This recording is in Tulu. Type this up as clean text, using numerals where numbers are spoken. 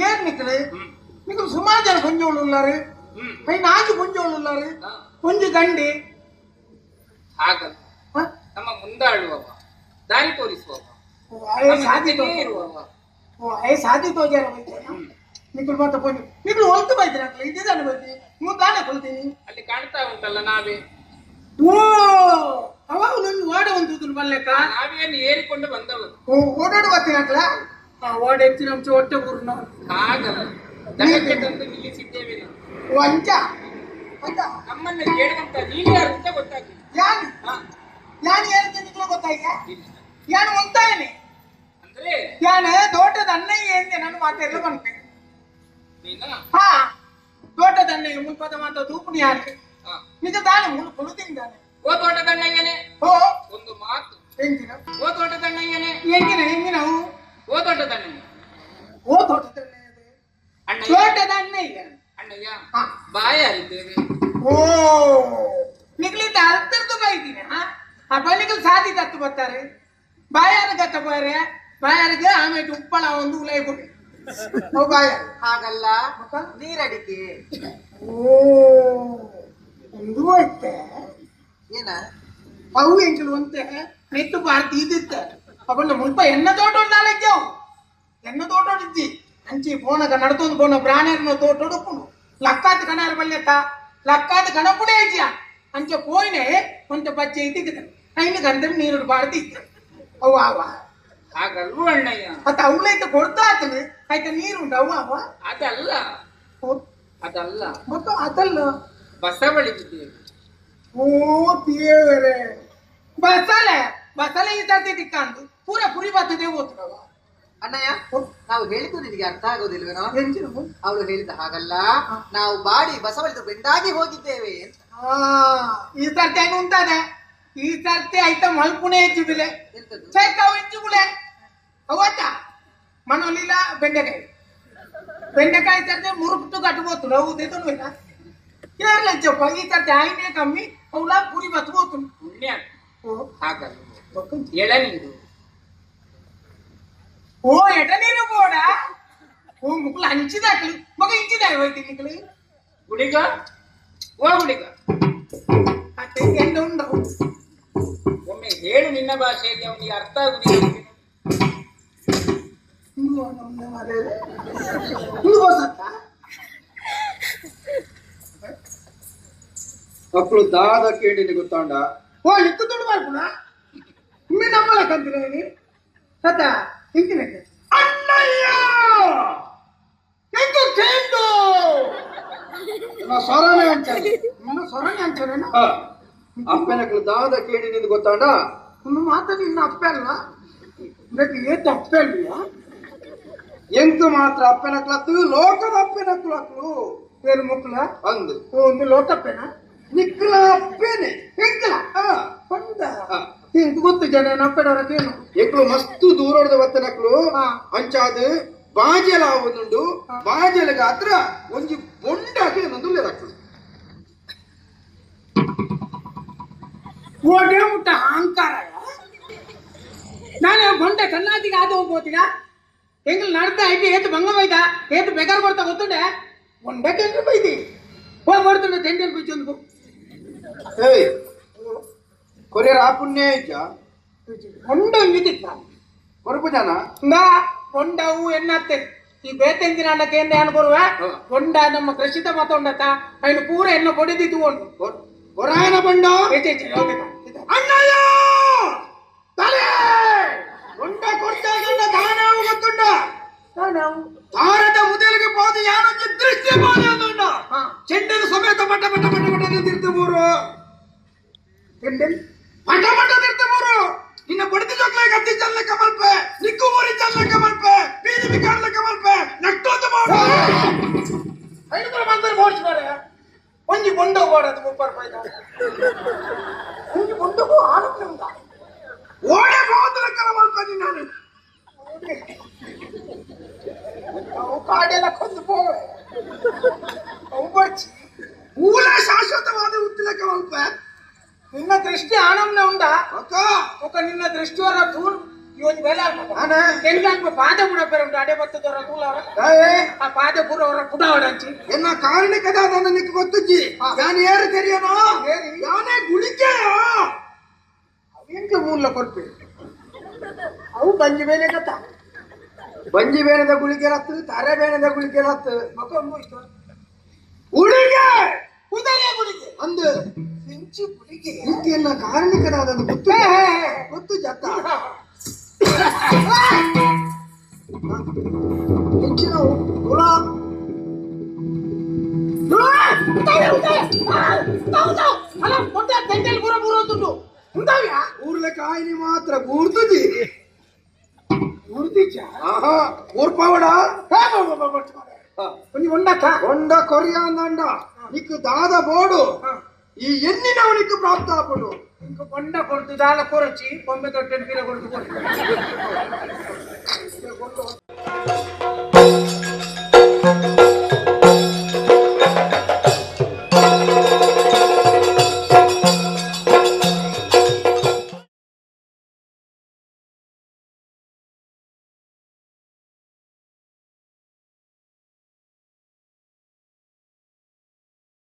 ಏನ್ ನಿಕ್ಲು ನಿಕ್ಲು ಸುಮಾರು ಜನ ಪೊಂಜೋಳು ಉಳ್ಳಾರು ನಾಲ್ಕು ಪೊಂಜೋಳು ಉಳ್ಳಾರು ಒಂಜಿ ಗಂಡಿ ಹಾಗಲ್ಲ ನಮ್ಮ ಮುಂದಾಳುವವ ದಾರಿ ತೋರಿಸುವವ ಸಾಧಿ ತೋಜಾರ ನಿಕ್ಲು ಮತ್ತೆ ಪೊಂಜು ನಿಕ್ಲು ಹೊಲ್ತು ಬೈತೀರ ಇದ್ದಾನೆ ಬೈತಿ ಮುಂದಾನೆ ಕೊಲ್ತೀನಿ ಅಲ್ಲಿ ಕಾಣ್ತಾ ಉಂಟಲ್ಲ ನಾವೇ ಓ ಅವಾಗ ನನ್ಗೆ ಓಡ ಒಂದು ಬಲ್ಲೆಕ್ಕ ನಾವೇನು ಏರಿಕೊಂಡು ಬಂದವರು ಓಡಾಡಿ ಬರ್ತೀನಕ್ಲ ಓಡ ಹೆಚ್ಚಿನ ಅಂಶ ಹೊಟ್ಟೆ ಗುರು ಹಾಗಲ್ಲ ದಡಕ್ಕೆ ತಂದು ನಿಲ್ಲಿಸಿದ್ದೇವೆ ವಂಚ ಅಂತ ನಮ್ಮನ್ನು ಕೇಳುವಂತ ನೀನು ಯಾರು ಅಂತ ಗೊತ್ತಾಗ್ಲಿಲ್ಲ. ಯಾನು ಯಾನು ಏನಂತ ನಿಕ್ಲು ಗೊತ್ತಾಯ್ತ ಯಾನು ಒಂತಾಯನೆ ಅಂದ್ರೆ ಯಾನು ತೋಟದ ಅಣ್ಣಯ್ಯ ಎಂದೆ ನಾನು ಮಾತಾಡಲು ಬಂದೆ ನೀನಾ ಹಾ ತೋಟದ ಅಣ್ಣಯ್ಯ ಮುನ್ಪದ ಮಾತ ತೂಪುನಿ ಯಾರು ನಿಜ ತಾನೆ ಮುನು ಕುಳುತ್ತಿದ್ದಾನೆ. ಓ ತೋಟದಣ್ಣಯ್ಯನೇ ಓ ಒಂದು ಮಾತು. ಎಂಜಿನ ಓ ತೋಟದಣ್ಣಯ್ಯನೇ ಎಂಜಿನ ಎಂಜಿನ ಅವು ಓ ತೋಟದಣ್ಣಯ್ಯ ಓ ತೋಟದಣ್ಣಯ್ಯ ಅಣ್ಣಯ್ಯ ತೋಟದ ಅಣ್ಣಯ್ಯ ಅಣ್ಣಯ್ಯ ಹಾ. ಬಾಯಾರಿದ್ದೇವೆ. ಓ ನಿಗ್ಲಿಂದ ಅರ್ಥದ್ದು ಬೈತೀನಿ. ಹಾ ಆ ಬಲಿಗಳು ಸಾಧಿ ತತ್ತು ಬರ್ತಾರೆ ಬಾಯಾರ ಗತ್ತ ಬಾರೆ ಬಾಯಾರಿಗೆ ಆಮೇಲೆ ಉಪ್ಪಳ ಒಂದು ಉಲೈ ಕೊಡಿ. ಓ ಬಾಯಾರ ಹಾಗಲ್ಲ ನೀರಡಿಕೆ. ಓ ಒಂದು ಐತೆ ಏನ ಅವು ಎಂಕಲು ಒಂತೆ ನೆಟ್ಟು ಭಾರತಿ ಇದ್ದಿತ್ತ ಅವನ್ನ ಮುಲ್ಪ ಎನ್ನ ತೋಟ ನಾಲೆಜ್ಜವು ಎನ್ನ ತೋಟ ಇದ್ದಿ ಅಂಚಿ ಪೋನಗ ನಡ್ತೊಂದು ಪೋನ ಪ್ರಾಣ್ಯರ್ನ ತೋಟ ಉಪ್ಪುಂಡು ಲಕ್ಕಾತ್ ಕಣಾರ ಬಲ್ಯತ್ತ ಲಕ್ಕಾತ್ ಕಣಪುಡೆ ಐಜಿಯ ಅಂಚೆ ಪೋಯ್ನೆ ಒಂತೆ ಪಚ್ಚೆ ಇದ್ದಿದ್ದ ಐನು ಗಂಧ ನೀರು ಭಾರತಿ ಇತ್ತು ಅವು ಆವ ಹಾಗಲ್ವೂ ಅಣ್ಣಯ್ಯ ಮತ್ತೆ ಅವಳೈತೆ ಕೊಡ್ತಾ ಆತನು ಆಯ್ತಾ ನೀರುಂಟು ಅವು ಆವ ಅದಲ್ಲ ಅದಲ್ಲ ಮತ್ತು ಅದಲ್ಲ ಬಸವಳಿಗಿದ್ದೇವೆ. ಓ ದೇವರೇ ಬಸಲೆ ಬಸಲೆ ಈ ತರ್ತಿ ತಿಕ್ಕಂದು ಪೂರ ಪುರಿ ಬರ್ತದೆ ಓದ್ತದವ. ಅಣ್ಣಯ್ಯ ನಾವು ಹೇಳಿದ್ದು ನಿನಗೆ ಅರ್ಥ ಆಗೋದಿಲ್ವೇನೋ? ಎಂಜಿನ ಅವಳು ಹೇಳಿದ ಹಾಗಲ್ಲ, ನಾವು ಬಾಡಿ ಬಸವಳಿದು ಬೆಂಡಾಗಿ ಹೋಗಿದ್ದೇವೆ ಅಂತ. ಈ ಸರ್ತಿ ಹಂಗ ಉಂಟಾದೆ ಈ ಸರ್ತಿ ಆಯ್ತಾ ಮಲ್ಪುಣೆ ಹೆಚ್ಚು ಬಿಲೆ ಎಂತದ್ದು? ಚೈಕಾವು ಹೆಚ್ಚು ಗುಳೆ ಅವತ್ತ ಮನೋಲಿಲ್ಲ ಬೆಂಡೆಕಾಯಿ ಬೆಂಡೆಕಾಯಿ ಸರ್ತಿ ಮುರುಕ್ತು ಕಟ್ಬೋತು ಹೌದು ಇಲ್ಲ ಕೇರಳ ಚಪ್ಪ ಈ ಸರ್ತಿ ಆಯ್ನೆ ಕಮ್ಮಿ ಅವಳ ಪುರಿ ಬತ್ಬೋತು ಪುಣ್ಯ ಹಾಗಲ್ಲ ಎಳನೀರು. ಓ ಎಟನೀರು ಬೋಡ ಓ ಮುಕ್ಳು ಹಂಚಿದಾಕ್ಲು ಮಗ ಇಂಚಿದ ಹೋಯ್ತಿ ನಿಕ್ಲು ಗುಳಿಗ ಓ ಗುಳಿಗ ಅತ್ತೆ ಎಂದ ಉಂಡು ಒಮ್ಮೆ ಹೇಳು ನಿನ್ನ ಭಾಷೆಯಲ್ಲಿ ಅವನಿಗೆ ಅರ್ಥ ಆಗುದಿಲ್ಲ. ಮಕ್ಕಳು ದಾದ ಕೇಳಿ ಗೊತ್ತಾಂಡ ಓ ಇತ್ತು ದುಡ್ಡು ಮಾಡ್కుಣ ಒಮ್ಮೆ ನಂಬಲಕ್ಕಂತೀರ ಸತ ಇಂಚಿನ ಅಣ್ಣಯ್ಯ ಎಂತು ಕೇಂದು ಸೊರನೆ ಅಂಚಾನೆ ನಿನ್ನ ಸೊರನೆ ಅಂಚಾನೇನ ಅಪ್ಪನಕ್ಳು ದಾದ ಕೇಳಿ ನಿಂದು ಗೊತ್ತಾಂಡ ಒಂದು ಮಾತ ನಿನ್ನ ಅಪ್ಪೆ ಅಲ್ಲ ಇದಕ್ಕೆ ಏತು ಅಪ್ಪೆ ಅಲ್ವಾ ಎಂತು ಮಾತ್ರ ಅಪ್ಪನಕ್ಲತ್ತು ಲೋಕದ ಅಪ್ಪನಕ್ಲು ಅಕ್ಲು ಬೇರೆ ಮಕ್ಕಳ ಅಂದು ಓ ಒಂದು ಲೋಕಪ್ಪೇನ ನಿಕ್ಲ ಅಪ್ಪೇನೆ ಎಂಕಲ ಬಂದ ಇಂಕು ಗೊತ್ತು ಜನ ಅಪ್ಪೆಡವರಕ್ಕೇನು ಎಕ್ಲು ಮಸ್ತು ದೂರೋಡ್ದ ಬತ್ತನಕ್ಲು ಅಂಚಾದ ಬಾಜೆಲ ಒಂದುಂಡು ಬಾಜೆಲಗ ಹತ್ರ ಒಂಜಿ ಬೊಂಡಾಕಿ ಒಂದೊಂದು ಲೆರಕ್ಲು ಓಡೇ ಮುಟ್ಟ ಅಹಂಕಾರ ನಾನು ಬೊಂಡ ಕನ್ನಾದಿಗೆ ಆದ ಹೋಗ್ಬೋತೀಗ ಎಂಗ್ಲು ನಡ್ದ ಐತಿ ಏತು ಬಂಗ ಬೈದ ಏತು ಬೆಗಾರ್ ಕೊಡ್ತಾ ಗೊತ್ತುಂಡೆ ಬೊಂಡಕ್ಕೆ ಎಂಗ್ಲು ಬೈದಿ ಹೋಗಿ ಕೊಡ್తుండే ತೆಂಡೆಲ್ ಬೈಚೊಂದು ಏಯ್ ಕೊರಿಯರ್ ಆ ಪುಣ್ಯ ಐಚ ಬೊಂಡ ಒಂಜಿತಿತ್ತ ಕೊರಪು ಜನ ನಾ ಬೊಂಡವು ಎನ್ನತ್ತೆ ಈ ಬೇತೆಂಜಿನ ಅಣ್ಣಕ್ಕೆ ಎಣ್ಣೆ ಅನ್ಕೊರುವ ಬೊಂಡ ನಮ್ಮ ಕೃಷಿತ ಮತ ಉಂಡತ ಅಯ್ನು ಪೂರ ಎಣ್ಣೆ ಕೊಡಿದಿತ್ತು ಉಂಟು ಕೊರಾಯನ ಬಂಡ ಅಣ್ಣಯ್ಯ ತಲೆ ಬೊಂಡ ಕೊಡ್ತಾ ದಾನವು ಗೊತ್ತುಂಡ ದಾನವು ಭಾರತ ಮುದಲಿಗೆ ಹೋದ ಯಾರೊಂದು ದೃಷ್ಟಿ ಹೋದ ಅಂದುಂಡ ಚೆಂಡಲು ಸಮೇತ ಪಟ ಪಟ ಪಟ ಪಟ ತಿರ್ತು ಮೂರು ಚೆಂಡಲ್ ಪಟ ಪಟ ತಿರ್ತು ಮೂರು ನಿನ್ನ ಬಡಿದ ಜೊಕ್ಲೆ ಗದ್ದಿ ಚಲ್ಲಕ ಮಲ್ಪೆ ನಿಕ್ಕು ಮೂರಿ ಚಲ್ಲಕ ಮಲ್ಪೆ ಬೀದಿ ಬಿಕಾಡ್ಲಕ ಮಲ್ಪೆ ನಟ್ಟೊಂದು ಮಾಡು ಐದು ಮಂತ್ರ ಮೋಡ್ಸಿ ಮಾರೆ ಒಂಜಿ ಬೊಂಡ ಓಡದು ಮುಪ್ಪರು ಪೈದ ಒಂಜಿ ಬೊಂಡಗೂ ಆನಂದ ಓಡೆ ಹೋದಲಕ್ಕಲ ಮಲ್ಪೆ ನಿನ್ನ ಅವು ಕಾಡೆಲ್ಲ ಕೊಂದು ಪೋವೆ ಅವು ಬರ್ಚಿ ಮೂಲ ಶಾಶ್ವತವಾದ ಉತ್ತಿಲಕ ಮಲ್ಪೆ ನಿನ್ನ ದೃಷ್ಟಿ ಆನಂದ ಉಂಡ ಅಕ್ಕ ఒక ನಿನ್ನ ದೃಷ್ಟಿವರ ತೂನ್ ಇವತ್ತು ಬೇಲೆ ಆನ? ಎಂಗಾಲ್ಪ ಪಾದ ಕೂಡ ಪೆರುಂಟು ಅಡೆ ಬತ್ತದವರ ತೂಲವರ ದಾಯೆ ಆ ಪಾದ ಪೂರವರ ಪುಡವಡಂಚಿ ಎನ್ನ ಕಾರಣಕ್ಕದ ನನ್ನ ನಿಕ್ ಗೊತ್ತುಜ್ಜಿ ಯಾನ್ ಏರು ತೆರಿಯನೋ ಏರಿ? ಯಾನೇ ಗುಳಿಗೆಯ ಎಂಕ ಮೂಲ ಕೊರ್ಪೆ ಅವು ಬಂಜಿ ಬೇಲೆ ಕಥ ಬಂಜಿ ಬೇನದ ಗುಳಿಗೆ ರತ್ತು ತರೆ ಬೇನದ ಗುಳಿಗೆ ರತ್ತು ಮಕ್ಕ ಇಷ್ಟ ಗುಳಿಗೆ ಉದಯ ಗುಳಿಗೆ ಅಂದು ಸಿಂಚಿ ಗುಳಿಗೆ ನಿಕ್ಕೆ ಎನ್ನ ಕಾರಣಕ್ಕದ ಅದನ್ನು ಗೊತ್ತು ಗೊತ್ತು ಜತ್ತ ಹೆಚ್ಚಿನ ಹುಳ ಅಲ್ಲ ಕೊಟ್ಟ ಗಂಟೆಲಿ ಪೂರ ಪೂರ ದುಡ್ಡು ಉಂಟಾವ್ಯಾ ಊರ್ಲೆ ಕಾಯಿನಿ ಮಾತ್ರ ಗೂರ್ತುಜಿ ಉರ್ದಿಚ್ಚ ಆಹಾ ಊರ್ಪಾವಡ ಒಂಜಿ ಒಂಡಕ್ಕ ಒಂಡ ಕೊರಿಯಾಂದಂಡ ನಿಕ್ಕು ದಾದ ಬೋಡು ಈ ಎನ್ನಿನವು ನಿಕ್ಕು ಪ್ರಾಪ್ತ ಆಪುಂಡು ಇಂಕ ಬೊಂಡ ಕೊಡ್ತು ದಾಲ ಕೊರಚಿ ಬೊಂಬೆ ತೊಟ್ಟೆ ಪೀರ ಕೊಡ್ತು ಕೊರ್ತು.